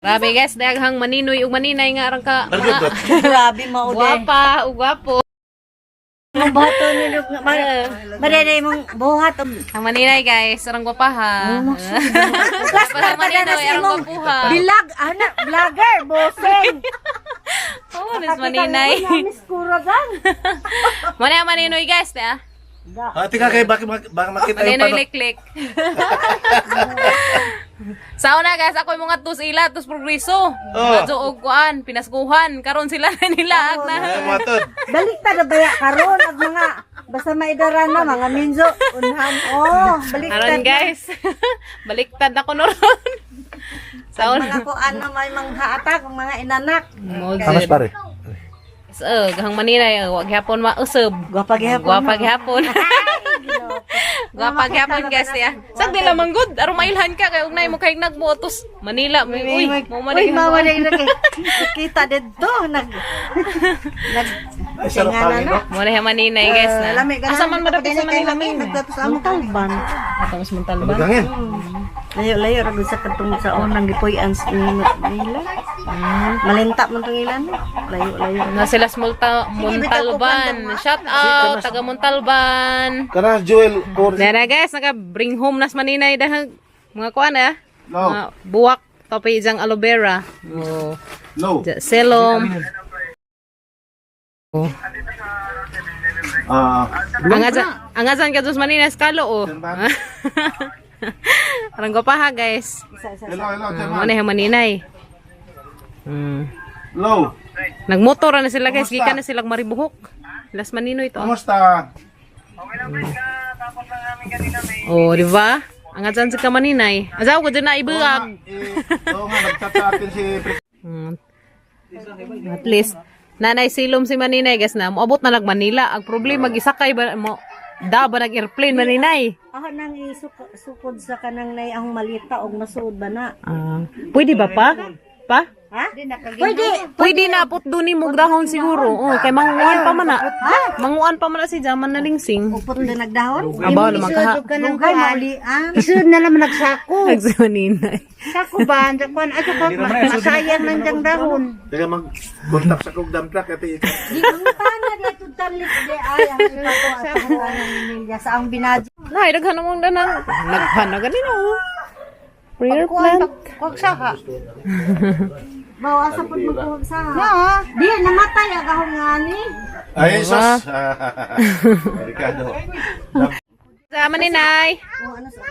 Grabe guys, daghang maninoy ug maninay nga arang ka. Mga Grabe mao de. Guwapa ug gwapo. Mong buhaton ni Luke. Mareday mong buhat. Ang maninay guys, arang gwapa ha. Plus Parang na maninoy, arang imong gwapuha. bilag ana vlogger boseng. Oh, nas maninay. Miss Kuragan. Muna ang maninoy guys, ah. Ah, tika kay baka baka makita yung Maninoy pano. liklik. Sa una guys, ako yung mga tus ila, tus progreso. Oh. Radyo og kuan, pinaskuhan. Karon sila na nila ag na. Ay, mga tod. Baliktad na baya karon ag mga basta maidara na mga minzo unhan. Oh, baliktad. Karon guys. Baliktad na ko noron. Sa una. Mga kuan na may mga haatag, mga inanak. Tamas pare. So, gahang maninay, wag gyapon mausab. Gwapa gihapon. Gwapa gyapon. Gwapa gyapon guys ya. Sag di lamang good, aron mailhan ka kay ugnay mo kay nagbuotos Manila. Uy, mo man Uy, mama na ina kay. Kita didto nag nag Ay, sarap Tingana hangin, na. no? Mo na maninay guys na. Lami Asa man madapit sa Manila may? Montalban. Ato mas Montalban. Hangin. Layo-layo ra gud sa katong sa unang gipuy-an sa nila. Malinta man tong ilan. Layo-layo. Na sila sa Montalban. Shout out taga Montalban. Kana Joel or Nara guys, naka bring home nas maninay dahil mga kuan ah. No. Mga buwak topi isang aloe vera. Oh. No. Selom. Oh. Ah, Ang azan ka dos Manila kalo oh. Parang pa ha guys. Hello, hello, Ano na yung maninay. Hello. Nagmotor na sila guys, gikan na silang maribuhok. Las Maninoy to. Kumusta? Oh, di ba? Ang azan sa kamaninay. Azaw ko dyan na ibuag. Eh, oo nga, nagchat sa atin si At least nanay silom si Maninay guys na moabot na lag Manila. Ang problema gisakay ba mo da ba nag airplane Maninay? Ako nang isukod sa kanang nay ang malita og masuod ba na? Ah, pwede ba pa? Pa? Ha? Pwede. Pwede na put duni mo dahon siguro. Oh, kay manguan pa man na. Manguan pa man na si Jaman na lingsing. Upot na nagdahon. Aba naman ka. Lugay maulian. Isunod na naman nagsako. Nag si Maninay. Sako ba? Ang kuan ato ko masayang nandiyan dahon. Teka, mag-contact sa kog dump truck ati ikaw. Di mangutana di atong tanlik di ay ang ipato at ang nilya sa ang binadyo. Nay, daghan mong danang. Naghan na ganino. Prayer plant. Kuwag saha. Bawa sa pud magkuhag sa. Di namatay ang ahong ngani. Ay, sus. Ricardo. Sa Maninay. Oh, ano sa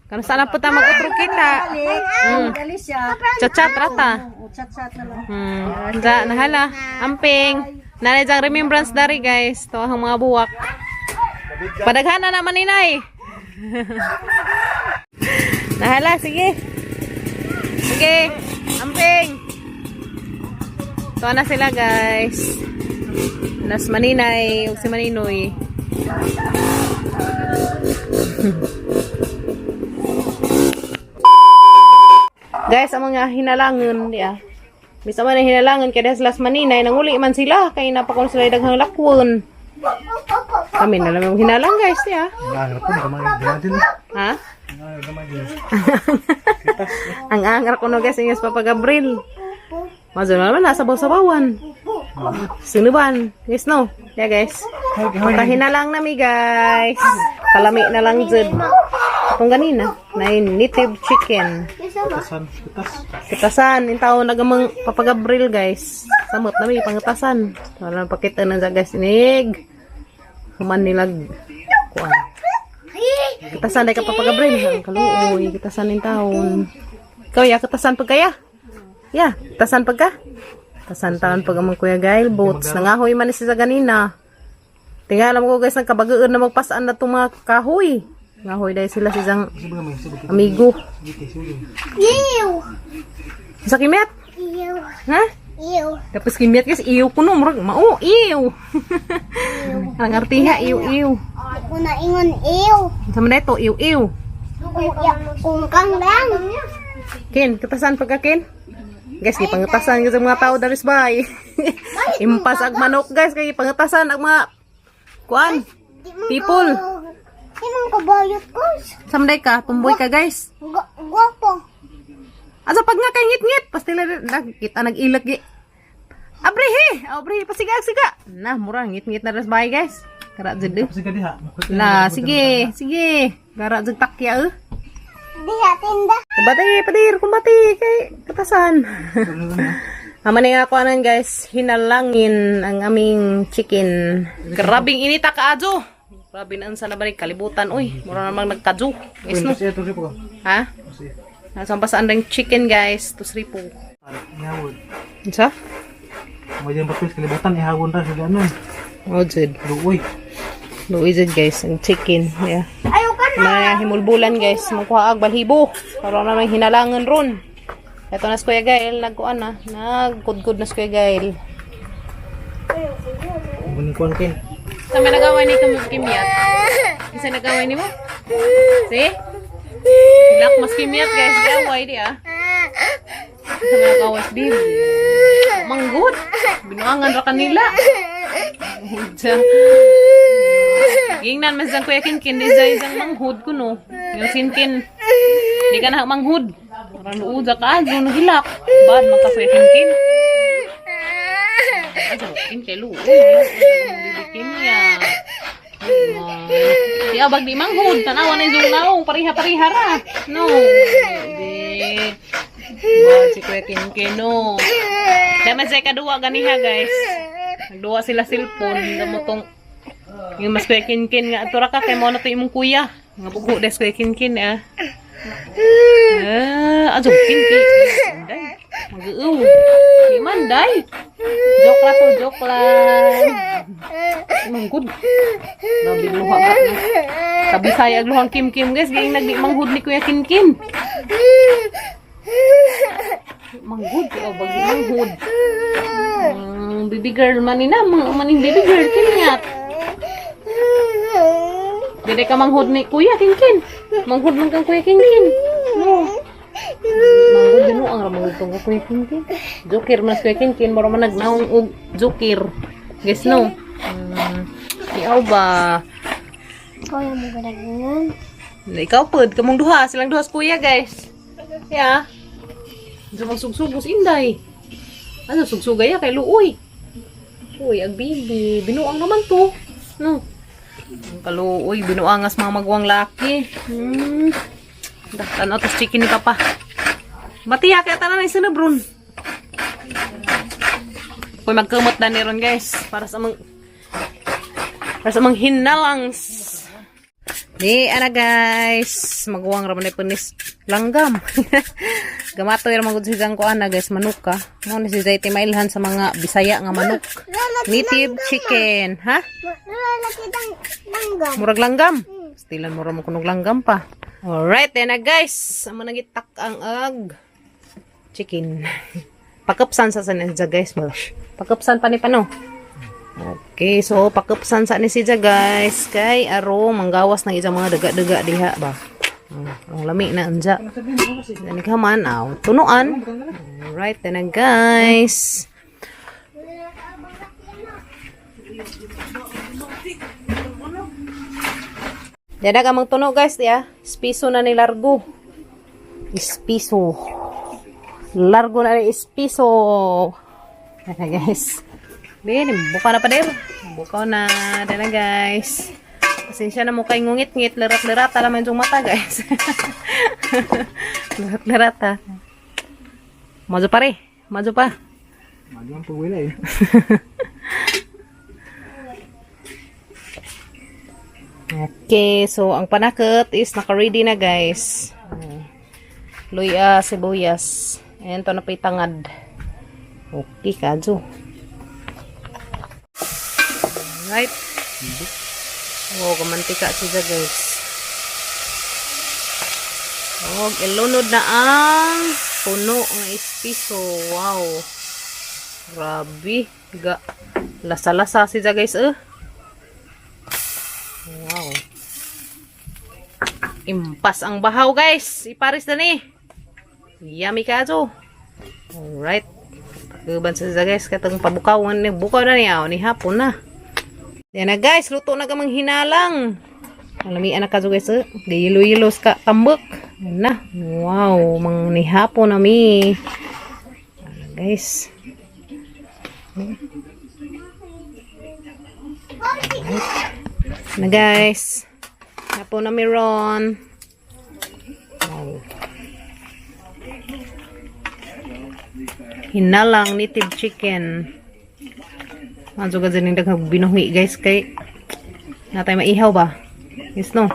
Kano sana po ta mag-utro kita. balik? Alis siya. Chat-chat rata. Oh, chat-chat na lang. Da, nahala. Amping. Nanay diyang remembrance dari guys. To ang mga buwak. Padaghana na maninay. Nahala, sige. Sige. Amping. To na sila guys. Nas maninay ug si Maninoy. Guys, ang mga hinalangon di ah. Bisa man ang hinalangon kay dahil sila sa Maninay nanguli man sila kay napakon sila daghang lakwon. Kami na lang yung hinalang guys di ah. Nangarap ko, nakamay. Ha? Ang angar ko no guys ingas Papa Gabriel. Mazo na naman nasa baw-sabawan. Sinuban. Yes no. Yeah guys. Makahinalang nami guys. Palami na lang jud. Itong ganina, na native chicken. Kitasan, kitas. Kitasan, yung tao nagamang Papa Gabriel guys. Samot na may pangitasan. Wala na pakita na sa guys inig. Human nilag kuan. Kitasan dahil ka Papa Gabriel. Ang kaluoy, kitasan yung taon. Ikaw ya, kitasan pag kaya. Ya, kitasan pag ka. Kitasan taon pag amang Kuya Gail Boots. Nangahoy man siya sa ganina. Tingnan mo ko guys, nagkabagaan na magpasaan na itong mga kahoy. Ngahoy dahil sila si isang amigo. Sa kimiat? Ha? Tapos kimiat guys, iyo ko no, murag mao, iyo. Ang artiha, iyo, iyo. Ako na ingon iyo. Sa man ito, iyo, iyo. Kungkang lang. Ken, katasan pagka Ken? Guys, di pangatasan kasi mga tao daris bay. Impas ag manok guys, kay pangatasan ang mga kuan. People. Di man kabayot ko. Samday ka, tumboy ka guys. Gwapo. Asa pag nga kay ngit-ngit, pastila kita nag-ilag gi. Abrihi, abrihi pasiga siga. Na mura ngit-ngit na ras bahay, guys. Kara jud eh. Sige diha. La, sige, sige. Gara jud takya eh. Diha tinda. Kumbati, padir, kumbati kay katasan. Ama na nga ako anan, guys, hinalangin ang aming chicken. Grabing inita kaadyo. Grabe na sa nabalik kalibutan uy. Mura namang nagkadyo. Guys, no. Ha? Nasa pasaan rin chicken, guys. Tusripo. Ihawon. Unsa? Mo diyan papel kalibutan ihawon ra sa ganon. Oh, jud. Luoy. Luoy jud, guys, ang chicken. Yeah. Ayaw ka na. Mga himulbulan, guys, mangkuha ag balhibo. Para na may hinalangan ron. Ito na si Kuya Gael, nagkuan na. Nagkudkod na si Kuya Gael. Muning kuan kin. Sa may nagaway ni kami kimyat. Isa nagaway ni mo? See? Hilak mas kimyat, guys. Gaway di ah. Sa may nagaway si Bibi. Manggod. Binuangan ra kanila. Diyan. Gingnan mas dyan, Kuya Kinkin. Di dyan isang manghud ko no. Yung kinkin. Di ka na manghud. Parang luuda ka. Doon hilak. Bad magka Kuya Kinkin. Asa kin kay luoy. Bibi Kimya. Di abag di manghud. Tanawa na yung naong. Pariha-pariha ra. No. Di. Bad si Kuya Kinkin no. Daman siya kaduwa ganiha, guys. Nagduwa sila cellphone. Damo tong yung mas Kuya Kinkin nga atura ka kay mo na to imong kuya. Nga bugo des Kuya Kinkin ah. Ah, ajo Kinkin. Day. Mag-uw. Di man day. Joke lang to, joke lang. Manggod. Grabe luha ka. Kabisaya ag luhang Kim Kim, guys, giing nagdi manghud ni Kuya Kinkin. Manggod o bagi manghud. Baby girl man ni na, mang maning baby girl kinyat. Dili ka manghud ni Kuya Kinkin. Manghud man kang Kuya Kinkin. No. Manghud din ang ramang tong Kuya Kinkin. Joker man si Kuya Kinkin, mura man nagnaong og joker. Guys, no. Iyaw ba? Kuya mo ganagingon. Na ikaw pod, kamong duha, silang duha sa kuya, guys. Yeah. Sa magsugsugos inday. Ano sugsugay ya kay luoy. Uy, ag baby, binuang naman to. No. Ang kaluoy, binuangas mga magwang laki. Dah, tanaw tas chicken ni Papa. Matiya kaya tanan ay sinabron. Uy, magkumot na ni ron, guys, para sa mga hinalangs. Di, ana guys, maguwang raman ay punis langgam. Gamatoy raman gud si ko ana, guys, manok ka. Mo ni si Zay mailhan sa mga Bisaya nga manok. Native chicken, ha? Lalaki dang langgam. Murag langgam. Stilan mo ra mo kunog langgam pa. Alright, then na guys, amo nagitak ang ag chicken. Pakapsan sa siya, guys, malush. Pakapsan pa ni pano. Okay, so pakapsan sa ni siya, guys, kay aro manggawas ng isang mga daga-daga diha ba. Ang lami na anja. Dani ka man aw tunuan. Alright, then na guys. Dada ka mang tuno, guys, ya. Ispiso na ni largo. Ispiso. Largo na ni ispiso. Dada, guys. Bin, buka na pa din. Buka na. Dada, guys. Pasensya na mo kay ngungit-ngit. Lirat-lirat. Alam yung mata, guys. Lirat-lirat, ha. Mazo pa rin. Mazo pa. Magyang pagwila eh. Okay, so ang panakot is naka-ready na, guys. Luya, sibuyas. Ayan, to na pa'y tangad. Okay, kadyo. Alright. Oh, kamantika siya, guys. Oh, ilunod na ang puno ng ispiso. Wow. Grabe. Ga. Lasa-lasa siya, guys. Eh. Wow. Impas ang bahaw, guys. Iparis na ni. Yummy kaso. Alright. Pagkuban sa siya, guys. Katong pabukaw. Ni bukaw na niya. Ni hapon na. Yan na, guys. Luto na kamang hinalang. Alamian na kaso, guys. Eh. Gayilo-yilos ka. Tambok. Yan na. Wow, mga nihapon nami. Ano, guys. Na guys. Hapon nami ron. Wow. Hinalang native chicken. Manzo ka dyan yung daghang binuhi guys kay natay maihaw ba? Yes no?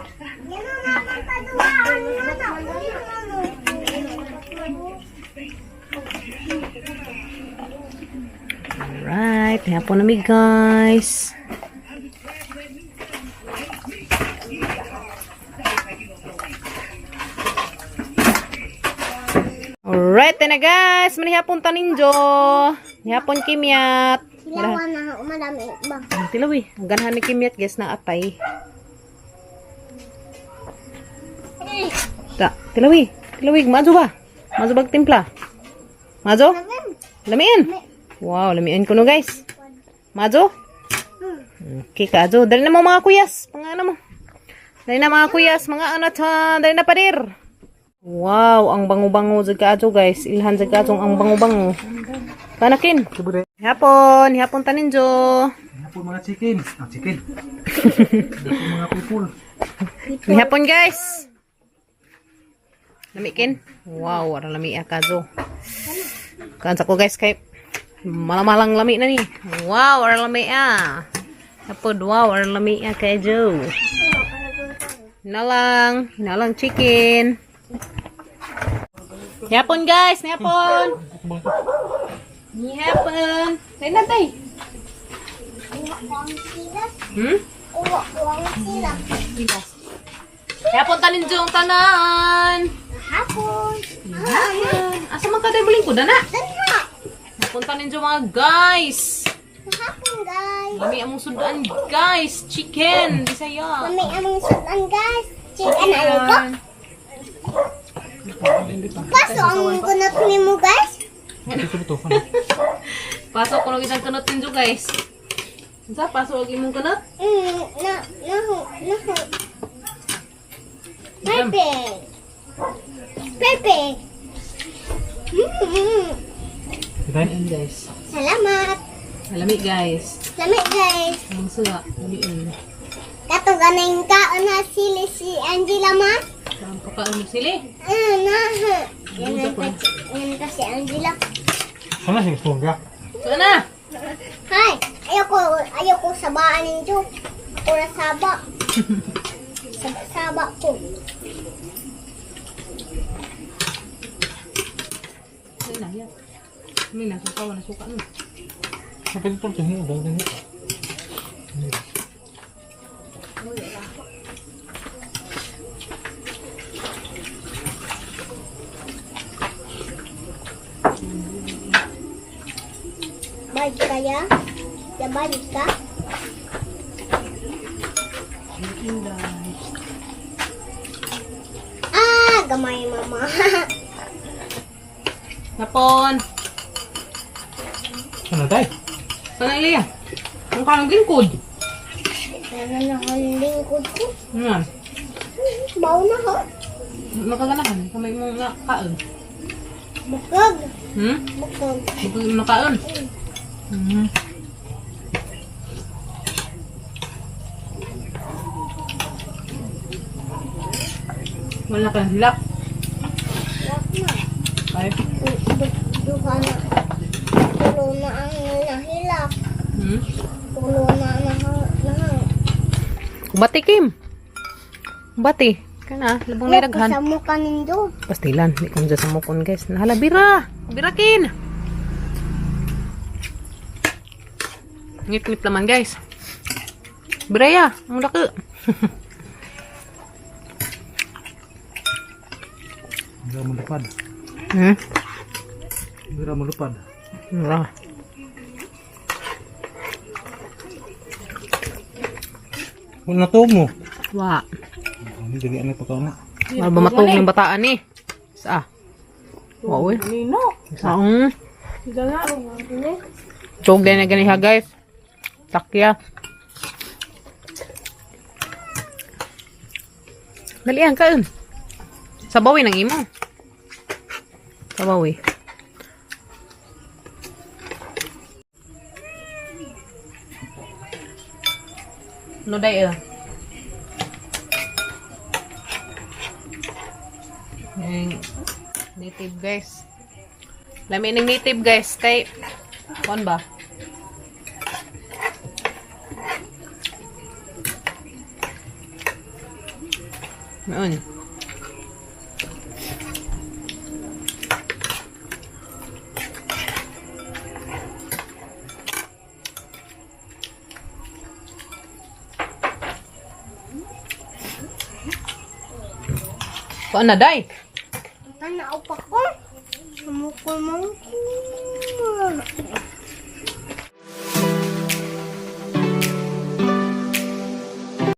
Alright, hapon nami guys. Alright, na guys. Manihapon ta ninjo. Nihapon kimyat. Silawan na madami ba? Ang tilaw eh. Ang ganahan ni Kimyat guys na atay. Ta, tilaw eh. Tilaw eh. Mazo ba? Mazo bag timpla? Mazo? Lamiin. Wow, lamiin ko no guys. Mazo? Okay ka, Azo. Dali na mo mga kuyas. Mga ano mo. Dali na mga kuyas, mga ano ta. Dali na padir. Wow, ang bango-bango jud ka Azo guys. Ilhan jud ka Azo ang bango-bango. Panakin. Hapon, hapon taninjo. Hapon mga chicken. Ah, chicken. Hapon mga people. Hapon guys. Lamikin. Wow, wala lami akazo. Kansa ko guys kay malamalang lami na ni. Wow, wala lami ah. Hapon, wow, wala lami ah kay Joe. Hinalang, hinalang chicken. Hapon guys, hapon. Hapon. Dahil na tay. Hmm? Uwa, uwa sila. Hapon tanin yung tanan. Hapon. Hapon. Asa man ka tayo ko na? Danha. Punta ninyo mga guys. Hapon guys. Lami among sudan guys. Chicken. Bisaya. Mami among sudan guys. Chicken ano ko? Paso ang kunot nimo guys. Ito ito. Ano? Pasok ko ng isang kanot ninyo guys. Unsa pasok ang imong kanot? Na na na. Pepe. Pepe. Kita Ayan guys. Salamat. Lami guys. Salamat guys. Among suga. Lamiin. Katong ganang kaon na sili si Angela ma. Ang pakaon mo sili. Ah, na. Yan pa, yan pa si Angela. Sana siya gusto ka. So na. Hi, ayoko, ayoko sabaan ninyo. Ako na saba. Saba, saba ko. Ayun na, yan. May nasuka, wala suka no. Sa pwede ito tingin daw din. Balik kaya? Ya balik ka? Ah, gamay mama. Hapon. Ano tay? Sana Ilya. Ang kanang lingkod. Meron akong lingkod ko. Yan. Baw na ho. Makaganahan. Kamay mong nakaon. Bukog. Hmm? Bukog. Bukod mo nakaon. Wala kang hilak. Wak na. Ay. Duha na. Tulo na ang nahilak. Tulo na nahang. Bati, Kim. Bati. Kana, labong na daghan. Sa mukha nindo. Pastilan, di ko sa mukon, guys. Nahala, bira. Bira, Kin. Ngit-ngit laman, guys. Bira ya, ang laki. Bira mo lupad. Bira mo lupad. Mura. Wala na tuog mo. Wa. Ano dili ano pagkaon na. Wala ba matug ng bataan eh? Sa? Wow eh. Nino. Saong. Tug din na ganiha guys. Takya. Dali ang kaon. Sabawi ng imo. Sabawi. No day eh. Yung native, guys. Lami ng native, guys, kay kuan ba? Noon. Kuan na day. Tanaw pa ko. Sumukol mo ko.